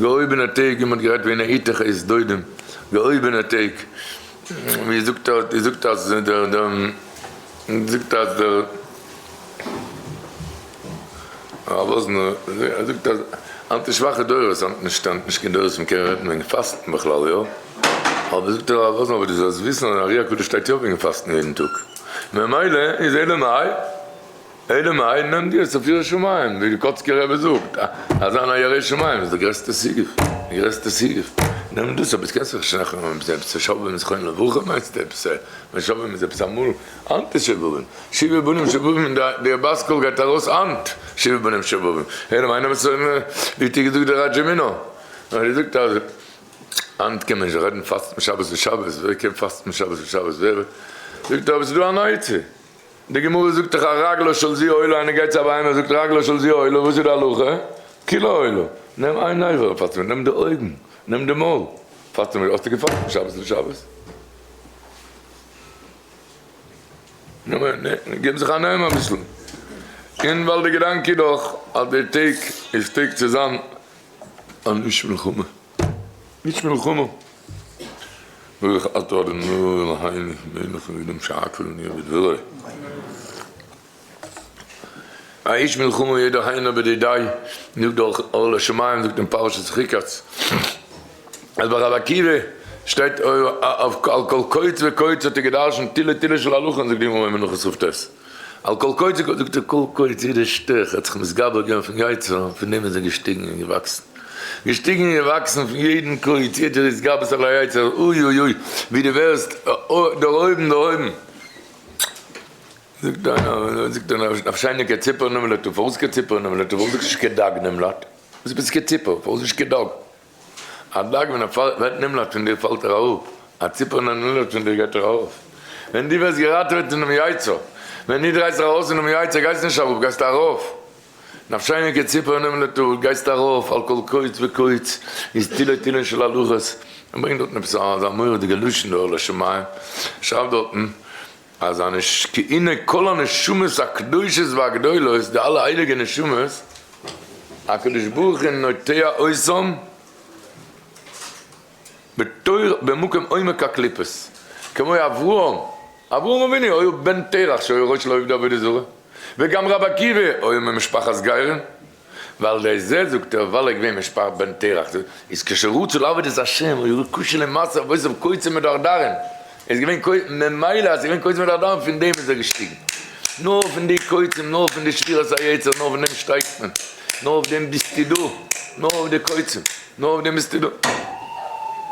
געהויבענע טעג, ווי מ'האט גערעדט והנה עתך עת דודים, געהויבענע טעג, ווי זאגט ער, ווי זאגט אז דער דער זאגט אז דער הרב וואזנער זאגט אז היינט איז שוואכע דורות, היינט נישט היינט נישט קיין דורות מ'קען רעדן וועגן פאסטן בכלל יא, אבער זאגט הרב וואזנער אבער דו זאלסט וויסן אז אין ארי הקדוש שטייט יא וועגן פאסטן יעדן טאג, ממילא איז אלא מאי. אלא מאי נעם דיר עס אויף ירא שמים, ווי די קאצקער רבי זאגט, אז זיין א ירא שמים איז די גרעסטע סיגוף, די גרעסטע סיגוף, נעם דאס, אבער עס קענסט זיך נישט נאכנעמען עפעס עפעס שובבים זכרון לברכה מיינסטו עפעס שובבים איז עפעס אמאל, היינט איז שובבים, שבעה בנים שובבים, די בת קול גייט ארויס היינט, שבעה בנים שובבים, אלא מאי נעם עס אויף, ווי האט געזאגט דער ראדזשימינער, ער האט געזאגט אז היינט קען מען נישט רעדן פאסטן שבת ושבת, ווער קען פאסטן שבת ושבת, ווער, זאגט ער אבער ס'איז דא אן עצה. די גמרא זאגט דאך א רגלו של זו עולה, איינער גייט צו א בהמה זאגט רגלו של זו עולה, וואס איז די הלכה? כולה עולה, נעם איין אבר פאסט מיט, נעם די אויגן, נעם די מויל, פאסט מיט, האסטו געפאסט פון שבת לשבת? נעם, גיב זיך א נעם אביסל, און ווייל די געדאנק איז דאך אז די טעג איז טעג צו זיין אן איש מלחמה. איש מלחמה. ברוך אתה אדוני אלהינו מלך העולם שהכל נהיה בדברו. א איש מלחמה יעדער איינער בדידיי, זאגט דאך אור לשמים זאגט אין פרשת חוקת אז ביי רבי עקיבא שטייט אויף על כל קוץ וקוץ האט ער געדרשנט תילי תילי של הלכה זאגט די גמרא אין מנחות כ"ט. על כל קוץ זאגט ער כל קוץ יעדע שטעך האט זיך מתגבר געווען פון יצר, פון דעם איז ער געשטיגן און געוואקסן, געשטיגן און געוואקסן פון יעדן קוץ, יעדע התגברות על היצר, אוי אוי אוי ווי דו ווערסט דערהויבן דערהויבן. זאגט איינער, זאגט איינער, אויף שיינע כציפור נמלטו, פארוואס כציפור נמלטו, פארוואס זאגסטו נישט כדג נמלט, וואס עפעס כציפור, פארוואס נישט כדג? א דג ווען ער ווערט נמלט פון דיר פאלט ער אראפ, א ציפור נמלט פון דיר גייט ער ארויף. ווען דו ווערסט געראטעוועט פונעם יצר, ווען דו דרייסט זיך ארויס פונעם יצר גייסטו נישט אראפ, גייסטו ארויף. נפשינו כציפור נמלטה, גייסט ארויף על כל קוץ וקוץ, איז תילי תילין של הלכות. ער ברענגט דארטן עפעס אזא מורא'דיגע לשון דא אור לשמים, שרייבט דארטן אז כי הנה כל הנשמות הקדושות והגדולות, די אלע הייליגע נשמות, הקדוש ברוך הוא נוטע אותם בתור במקום עומק הקליפות, כמו אברהם, אברהם אבינו היה בן תרח שהיה ראש לעובדי עבודה זרה, וגם רבי עקיבא היה ממשפחת גרים, ועל ידי זה זאגט ער ווייל ער איז געווען משפחת בן תרח איז כשרצו לעבוד את השם היו קשה למעשה אבותיו קוצים מדרדרים, ער איז געווען קוצים ממילא אז ער איז געווען קוצים מדרדרים פון דעם איז ער געשטיגן, נאר פון די קוצים נאר פון די שבירת היצר נאר פון דעם שטייגט מען, נאר אויף דעם ביסטו דא, נאר אויף די קוצים, נאר אויף דעם ביסטו דא,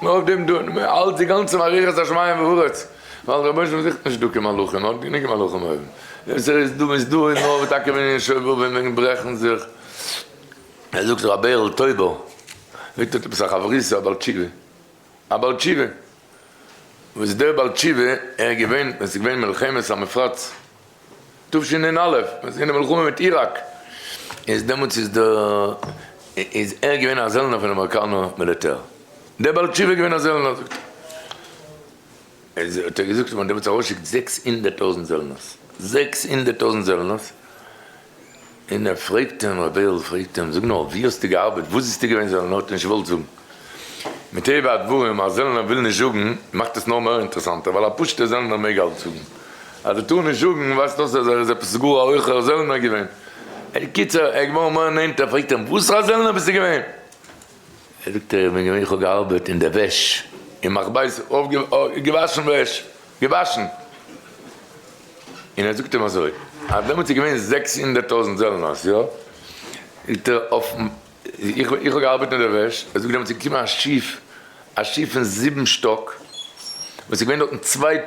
נאר אויף דעם דא, אלץ די גאנצע מערכת השמים והארץ. ווייל דער רבונו של עולם זוכט נישט דוקא מלאכים, ער האט גענוג מלאכים אויבן. וואס ער איז דא איז דא איז נאר טאקע ווען אין שובבים וועגן ברעכן זיך. ער זאגט ר' בערל טויבער זאגט האט עפעס א חברותא א בעל תשובה א בעל תשובה וואס דער בעל תשובה ער איז געווען ווען ס'איז געווען מלחמת המפרץ תשנ א ווען ס'איז געווען די מלחמה מיט איראק איז דעמאלטס איז דער איז ער געווען א זעלנער פון אמעריקאנער מיליטער דער בעל תשובה איז געווען א זעלנער זאגט ער. איז האט ער געזאגט אז מען האט דעמאלטס ארויסגעשיקט 600 טויזנט זעלנערס, 600 טויזנט זעלנערס, און ער פרעגט אים, ר' בערל פרעגט אים, זאג נאר, ווי האסטו געארבעט, וואס ביסטו געווען זעלנער, האט ער נישט געוואלט זאגן. מטבע הדברים אז זעלנער וויל נישט זאגן, מאכט עס נאר מער אינטערעסאנטער, ווייל א פשוט'ער זעלנער מעג אלץ זאגן. אז ער טאר נישט זאגן, ווייזט אויס אז ער איז עפעס גאר א הויכער זעלנער געווען. בקיצור, ער איז געווארן מער נענטער, פרעגט אים, וואסערע זעלנער ביסטו געווען? זאגט ער, איך בין געווען, איך האב געארבעט אין די וועש, אין מחבית, געוואשן וועש, געוואשן. און ער זאגט אים אזוי, אז דעמאלטס איז געווען 600 טויזנט זעלנערס, יא? זאגט ער, אויף, איך איך האב געארבעט אין די וועש, ער זאגט דעמאלטס איז געקומען א שיף, א שיף פון זיבן שטאק, וואס איז געווען דארטן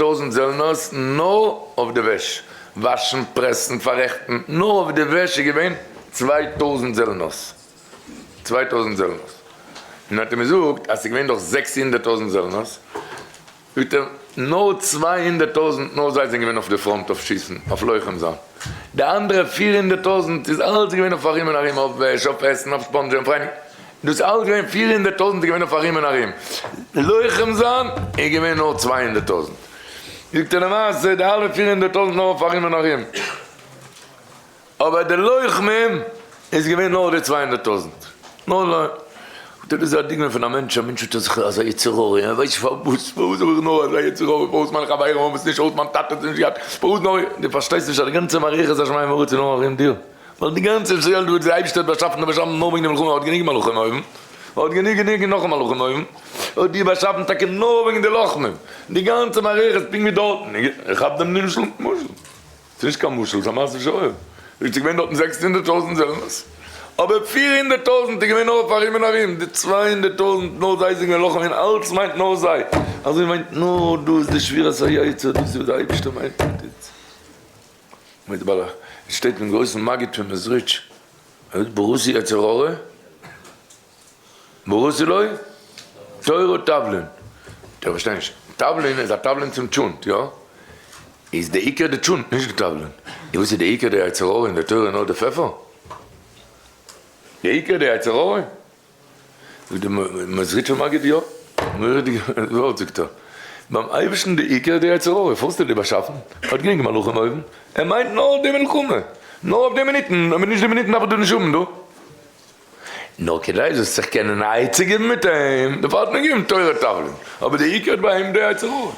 2000 זעלנערס נאר אויף די וועש, וואשן, פרעסן, פאררעכטן, נאר אויף די וועש איז געווען 2000 זעלנערס. 2000 זעלנערס. און האט אים געזאגט אז ס'איז געווען דאך 600 טויזנט זעלנערס, זאגט ער, נאר 200 טויזנט נאר זיי זענען געווען אויף די פראנט אויף שיסן, אויף לוחם זיין. די אנדערע 400 טויזנט איז אלץ געווען אויף ארום און ארום, אויף וועש, אויף עסן, אויף ספאנדזשען, אויף רייניגן. דאס איז אלץ געווען 400 טויזנט איז געווען אויף ארום און ארום. לוחם זיין איז געווען נאר 200 טויזנט. זאגט ער למעשה די אלע 400 טויזנט נאר אויף ארום און ארום. אבער די לוחמים איז געווען נאר די 200 טויזנט. נאר. זאגט ער דאס איז א דוגמא פון א מענטש, א מענטש האט זיך אזא יצר הרע, ער ווייסט נישט פארוואס, פארוואס האב איך נאר אזא יצר הרע, פארוואס מיינע חברים האבן עס נישט, פארוואס מיין טאטע האט עס נישט געהאט, פארוואס נאר איך, דו פארשטייסט נישט אז די גאנצע מערכת השמים והארץ איז נאר ארום דיר, ווייל די גאנצע וועלט וואס דער אייבערשטער האט באשאפן האט באשאפן נאר וועגן די מלחמה, ער האט גענוג מלאכים אויבן, ער האט גענוג גענוג און נאך מלאכים אויבן, ער האט דיר באשאפן טאקע נאר וועגן די לוחמים, די גאנצע מערכת פונקט ווי דארטן, איך כאפ דעם נמשל, משל. ס'איז נישט קיין משל, ס'איז א מעשה שהיה. ס'איז געווען דארטן 600,000 זעלנערס, אבער 400,000 איז געווען נאר אויף ארום און ארום, די 200,000 נאר זיי זענען געווען לוחמים, אלץ מיינט נאר זיי, אזוי מיינט נאר דאס די שבירת היצר, דאס איז וואס די אייבערשטער מיינט מיט אונז. מיט בעל ה, עס שטייט פון גרויסן מגיד פון מעזריטש, ער זאגט בראתי יצר הרע, בראתי לו תורה תבלין, איך פארשטיי נישט, תבלין איז א תבלין צום טשונט, יא? איז די עיקר די טשונט נישט די תבלין, און וואס איז די עיקר די יצר הרע אין די תורה נאר די פעפער? די עיקר די יצר הרע? זאגט די מעזריטשער מגיד יא, מורא'דיגע ווארט זאגט ער, ביים אייבערשטן די עיקר די יצר הרע, פארוואס האט ער די באשאפן? ער האט גענוג מלאכים אויבן, ער מיינט נאר די מלחמה, נאר אויף די מינוטן, אויב נישט די מינוטן דארף ער דיר נישט האבן דא. נאר כדי זאלסט זיך קענען א עצה געבן מיט אים, דערפאר האט מען געגעבן תורה תבלין, אבער די עיקר האט ביי אים די יצר הרע.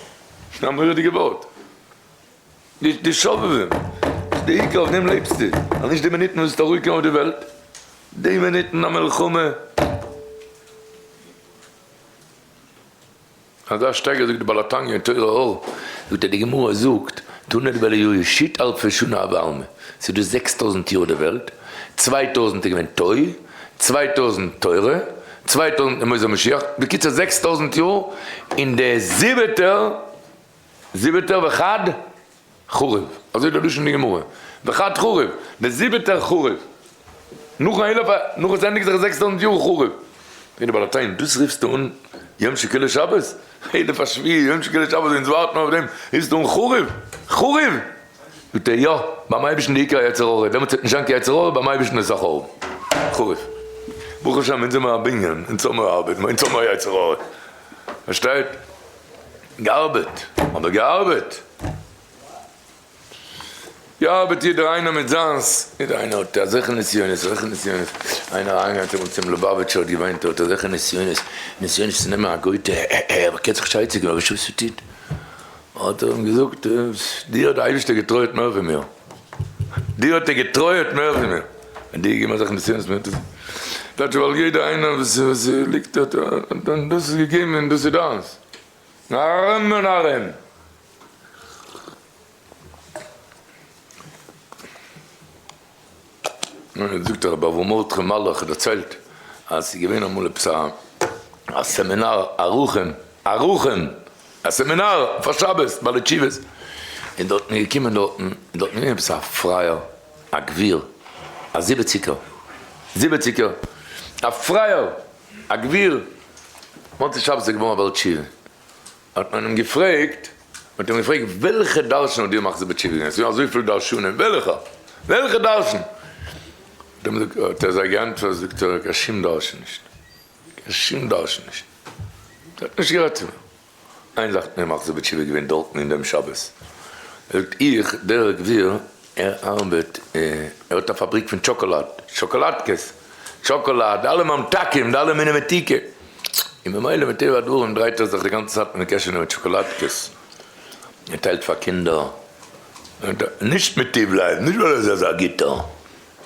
א מורא'דיגע ווארט. די שובבים, די עיקר אויף דעם לעבסטו, אז נישט די מינוטן וואס וועסט ארויפקומען אויף די וועלט, די מינוטן א מלחמה. אזא שטייגער זאגט די בעל התניא אין תורה אור, זאגט ער די גמרא זאגט, תנא דבי אליהו שית אלפי שנה הוה עלמא, ס'איז דא 6000 יאר די וועלט, 2000 איז געווען תוהו, 2000 תורה, 2000 ימות המשיח, בקיצור 6000 יאר, און די זיבעטער, זיבעטער וחד חרוב, אזוי איז די לשון אין די גמרא, וחד חרוב, די זיבעטער חרוב, נאכן אלף א, נאך עס ענדיגט זיך 6000 יאר חרוב. פרעגט די בעל התניא, דאס רופסטו אן יום שכולו שבת? אלף השביעי, יום שכולו שבת, אונז ווארטן אויף דעם, רופסטו אן חרוב? חרוב! זאגט ער, יא, ביים אייבערשטן די עיקר יצר הרע, דעמאלטס וועט נישט זיין קיין יצר הרע, ביים אייבערשטן איז א חרוב. חרוב. ברוך השם אונז זעמער א בנין, אונז האמער ארבעט, אונז האמער יצר הרע. פארשטייט? געארבעט, אבער געארבעט. געארבעט יעדער איינער מיט זיינס, יעדער איינער האט אזעלכע נסיונות, אזעלכע נסיונות, איינער אריינגעגאנגען צום צום לובאוויטשער האט געוויינט ער האט אזעלכע נסיונות, נסיונות צו נעמען א גויטע, ער קען זיך נישט עצה געבן, ער ווייסט נישט וואס צו טון, האט ער אים געזאגט, דיר האט דער אייבערשטער געטרויערט מער ווי מיר, דיר האט ער געטרויערט מער ווי מיר, און דיר געגעבן אזעלכע נסיונות, טייטש ווייל יעדער איינער וואס ליגט דארט, דאס איז געגעבן און דאס איז דיינס, ארום און ארום. זאגט הרב אברהם מרדכי מלאך דערציילט אז ס'איז געווען אמאל עפעס א סעמינאר ערכים ערכים א סעמינאר פאר שבת בעלי תשובות און דארטן איז געקומען דארטן און דארטן איז געווען עפעס א פרייער א גביר א זיבעציגער זיבעציגער א פרייער א גביר מוצאי שבת איז ער געווארן א בעל תשובה האט מען אים געפרעגט, מען האט אים געפרעגט וועלכע דרשן האט דיר מחזיר בתשובה געווען, עס איז געווען אזויפיל דרשנים, וועלכע? וועלכע דרשן? האט ער זיי געענטפערט, זאגט ער, קיין שום דרשן נישט, קיין שום דרשן נישט, ער האט נישט גערעדט צו מיר, איין זאך האט מיר מחזיר בתשובה געווען דארטן אין דעם שבת, ער זאגט, איך, דער גביר, ער ארבעט, ער האט א פאבריק פון טשאקאלאד, טשאקאלאדקעס, טשאקאלאד, אלע ממתקים, די אלע מיני מתיקה, און ממילא מטבע הדברים דרייט ער זיך די גאנצע צייט מיט קעשענע מיט טשאקאלאדקעס, ער טיילט פאר קינדער, נישט מטוב לב, נישט ווייל ער איז אזא גוטער,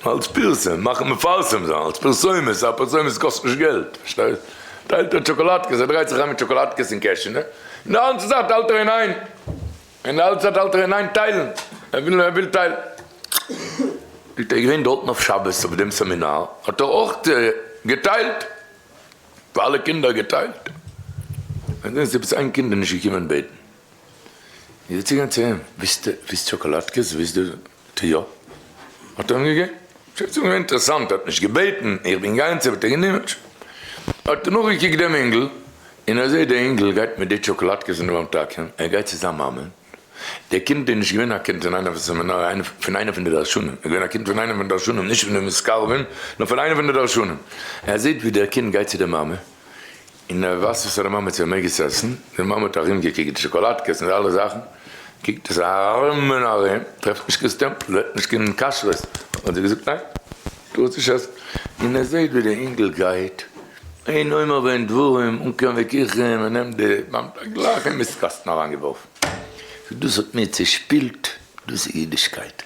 אלס פירסום, מאכן מפרסם זיין, אלס פרסומת, א פרסומת קאסט נישט געלט, פארשטייסט? טיילט ער טשאקאלאדקעס, ער דרייט זיך ארום מיט טשאקאלאדקעס אין קעשענע, און די גאנצע צייט האלט ער אין איין. און די אלע צייט האלט ער אין איין טיילן, ער וויל ער וויל טיילן. איז ער געווען דארטן אויף שבת אויף דעם סעמינאר, האט ער אויך געטיילט, פאר אלע קינדער געטיילט. און דאן איז עפעס איין קינד נישט געקומען בעטן. איז ער צוגעגאנגען צו אים, ווילסט ווילסט טשאקאלאדקעס, ווילסט דו? זאגט ער יא. האט ער אים געגעבן. שוין ס'איז געווען אינטערעסאנט, ער האט נישט געבעטן, איך בין געגאנגען צו אים האט ער גענומען. האט ער נאכגעקוקט דעם אינגל, און ער זעט דער אינגל גייט מיט די טשאקאלאדקעס און די ממתקים, ער גייט צו זיין מאמע, דער קינד איז נישט געווען א קינד פון איינער פון סעמינאר, פון איינער פון די דרשנים, ער איז געווען א קינד פון איינער פון די דרשנים, נישט פון די מתקרבים, נאר פון איינער פון די דרשנים, ער זעט ווי דער קינד גייט צו די מאמע, און ער ווייזט עס פאר די מאמע צו ער מעג עס עסן, די מאמע האט ארום געקוקט די טשאקאלאדקעס און די אלע זאכן, קוקט עס ארום און ארום, טרעפט נישט קיין סטעמפל, זעט נישט קיין כשרות, האט זי געזאגט ניין, טארסט נישט עסן, און ער זעט ווי דער אינגל גייט. אין אומר ואין דברים, אן קיין וויכוחים, מען נעמט די באמטע גלייך אין מיסט קאסטן אריינגעווארפן. דאס האט מיר צעשפילט, דאס איז אידישקייט.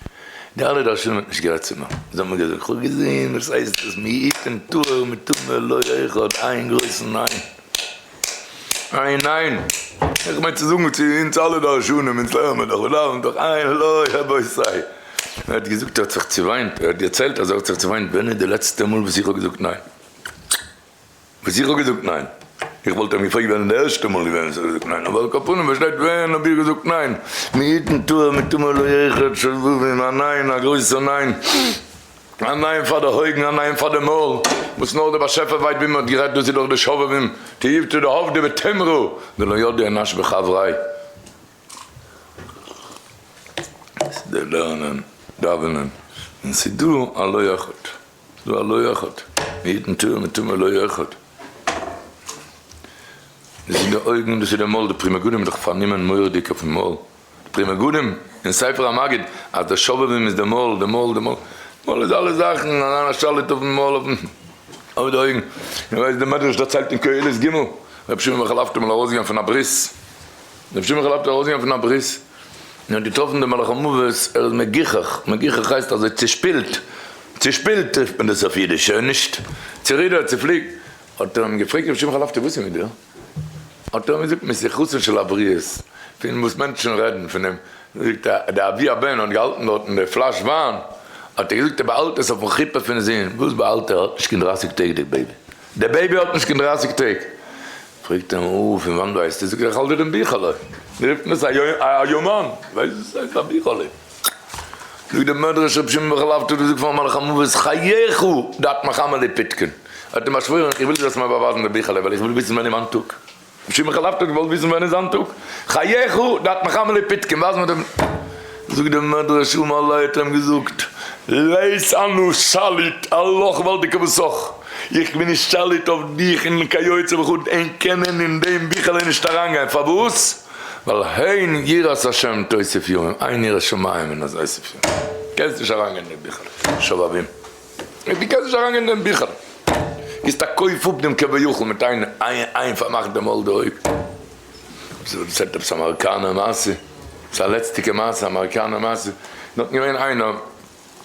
די אלע דרשנים האט נישט גערעדט צו מיר, זיי האבן מיר געזאגט, כ'האב געזען וואס הייסט עס, מי יתן טהור מטמא לא אחד, איין גרויסן ניין. איין ניין. איך מיין צו זאגן צו אונז אלע דרשנים, אונז לערנען מיר דאך, מיר דאווענען דאך, איין לא רבותי. ער האט געזאגט ער האט זיך צעוויינט, ער האט דערציילט אז ער האט זיך צעוויינט, ווען איז די לעצטע מאל וואס איך האב געזאגט ניין? וואס איך האב געזאגט ניין? איך וואלט אים געפרעגט ווען איז די ערשטע מאל געווען וואס ער האט געזאגט ניין, אבער על כל פנים פארשטייט ווען האב איך געזאגט ניין? מי יתן טהור מטמא לא יחד שובבים, א ניין, א גרויסער ניין, א ניין פאר די אויגן, א ניין פאר די מויל, וואס נאר דער באשעפער ווייסט ווי מען האט גערעדט, דאס איז דאך די שובבים, תיובתא דעבדי ותמרו, דלא ידעי אינש בחבריה. ס'דא לערנען, דאווענען, און ס'דא א לא אחד. דא א לא אחד, מי יתן טהור מטמא לא אחד. דאס איז די אויגן, דאס איז די מויל, די פרי מגדים איז דאך פארנומען מורא'דיג אויפן מויל. די פרי מגדים אין ספר המגיד אז די שובבים איז די מויל, די מויל, די מויל. מויל איז אלע זאכן, אריין א שליט אויפן מויל, אויפן אויף די אויגן. איר ווייסט די מדרש דערציילט אין קהלת ג', רבי שמעון בן חלפתא אמאל ארויסגעגאנגען פון א ברית, רבי שמעון בן חלפתא איז ארויסגעגאנגען פון א ברית, און האט געטראפן דעם מלאך המוות, ער איז מגוחך, מגוחך הייסט אזוי צושפילט, צושפילט רופט מען דאס אויף אידיש, נישט צורידערט, צופליקט, האט ער אים געפרעגט רבי שמעון חלפתא וואס איז מיט דיר? האט ער אים געזאגט משיחתן של הבריות, פון וואס מענטשן רעדן פון אים, זאגט ער, דער אבי הבן האט געהאלטן דארטן די פלאש וויין, האט ער געזאגט ער באהאלט עס אויפן חופה פון זון, וואס באהאלט ער, ער האט נישט קיין דרייסיג טעג די baby, די baby האט נישט קיין דרייסיג טעג. פרעגט אים אה פון וואנט ווייסטו? זאגט ער איך האלט דיר דעם ביכעלע, מיר רופט מען עס א יומן, ווייסט וואס הייסט א ביכעלע? זאגט דער מדרש רבי שמעון בן חלפתא האט געזאגט פארן מלאך המוות חייך דאת מחמי לי פיתקין, ער האט אים באשוואוירן איך וויל דו זאלסט מיר באווייזן די ביכעלע ווייל איך וויל וויסן ווען איז מיין טאג, רבי שמעון בן חלפתא האט געוואלט וויסן ווען איז זיין טאג, חייך דאת מחמי לי פיתקין ווייז מיר דעם, זאגט דער מדרש אמר ליה האט ער אים געזאגט לית אנא שליט עלך ועל דכוותך, איך בין נישט שליט אויף דיך און כיוצא וכו' אין קענען אין דעם ביכעלע נישט אריינגיין, פארוואס? ווייל הן יראת השם תוסיף ימים, אין יראת שמים אינה תוסיף ימים, קענסט נישט אריינגיין אין דעם ביכעלע, שובבים, דו קענסט נישט אריינגיין אין דעם ביכעלע, גיבסט א קויף אפ דעם כביכול מיט איין איין פארמאכט דעם מויל די אויג, ס'דערציילט עפעס אמעריקאנער מעשה, ס'איז א לעצטיגע מעשה, אמעריקאנער מעשה, דארטן געווען איינער.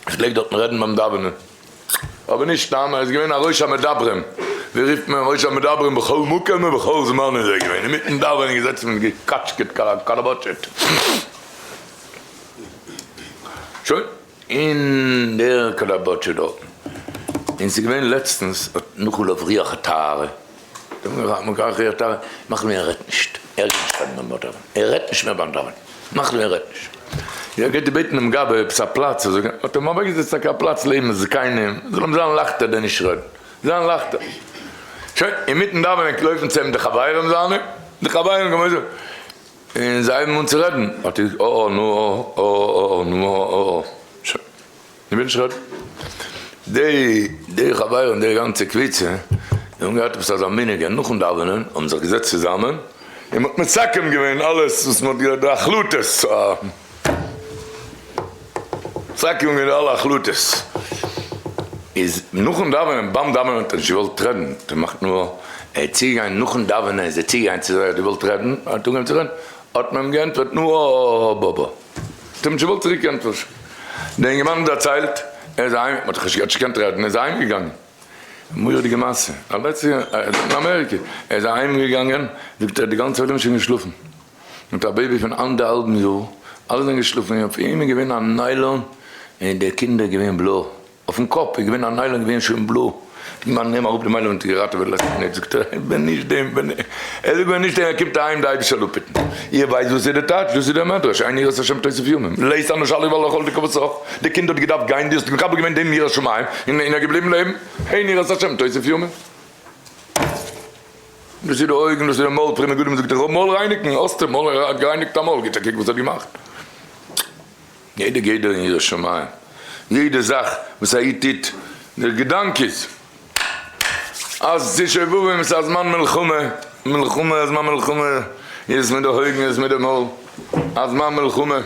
איך פלעג דארטן רעדן ביים דאווענען, אבער נישט סתם, ער איז געווען א ראש המדברים, ווי רופט מען ראש המדברים בכל מקום ובכל זמן איז ער געווען, אינמיטן דאווענען געזעצן און געקאטשקעט קאלאבאטשעט. שוין, און דער קאלאבאטשעט דארטן, און ס'איז געווען לעצטנס האט נאך עליו רוח הטהרה, רוח הטהרה, מאך ווי ער רעדט נישט, ער גייט נישט רעדן ביים דאווענען, ער רעדט נישט מער ביים דאווענען. מאך ווי ער רעדט נישט. ער גייט בעטן דעם גבאי עפעס א פלאץ, אזוי האט ער אים אוועקגעזעצט טאקע א פלאץ לעבן זקנים, זאל אים זיין לייכטער דער נישט רעדן, זיין לייכטער. שוין, אינמיטן דאווענען לויפן צו אים די חברים זיינע, די חברים קומען אזוי, און זיי הייבן אן צו רעדן, האט ער געזאגט, אה אה נו אה אה אה נו אה אה, שוין. איך וויל נישט רעדן. די די חברים די גאנצע קבוצה זיי האבן געהאט עפעס אזא מנהג אז נאכן דאווענען האבן זיך געזעצט צוזאמען און מ'האט מסכם געווען אלעס וואס מ'האט געהאט די החלטות מסכם געווען אלע החלטות איז נאכן דאווענען ביים דאווענען האט ער נישט געוואלט רעדן האט ער געמאכט נאר ער איז צוגעגאנגען נאכן דאווענען איז ער צוגעגאנגען צו זיי ער האט געוואלט רעדן ער האט אנגעהויבן צו רעדן האט מען אים געענטפערט נו אה באבא. האט אים נישט געוואלט צוריק ענטפערן. דער אינגערמאן האט דערציילט, ער איז אהיים, מ'האט נישט געקענט רעדן, ער איז אהיים געגאנגען. מורא'דיגע מעשה, א לעצטיגע, אין אמעריקע, ער איז אהיים געגאנגען, זאגט ער, די גאנצע עולם איז שוין געשלאפן, מיט א baby פון אנדערהאלבן יאר, אלע זענען געשלאפן, און אויף אים איז געווען א nylon, און די קינדער געווען בלוי. אויפן קאפ איז געווען א nylon געווען שוין בלוי, די מאן נעם אראפ די nylon האט געראטעוועט לעצטע מינוט, זאגט ער ווען נישט דעם ווען ער זאגט ווען נישט דעם ער קומט אהיים די אייבישטער זאל אפהיטן, איר ווייסט וואס איז די טייטש? דאס איז דער מדרש אין יראת השם תוסיף ימים, לית אנא שליט ועלך כל דכוותך, די קינד האט געדארפט גיין די האסט מקבל געווען דעם יראת שמים און ער איז געבליבן לעבן, אין יראת השם תוסיף ימים. דאס איז די אויגן דאס איז די מויל, פרי מגדים זאגט ער מויל רייניגן, האסטו מויל ער האט גערייניגט א מויל גיט א קוק וואס ער האט געמאכט. יעדע גדר אין יראת שמים, יעדע זאך וואס א איד טוט, דער געדאנק איז אז צו שובבים איז א זמן מלחמה, מלחמה א זמן מלחמה איז מיט די אויגן איז מיט די מויל, א זמן מלחמה.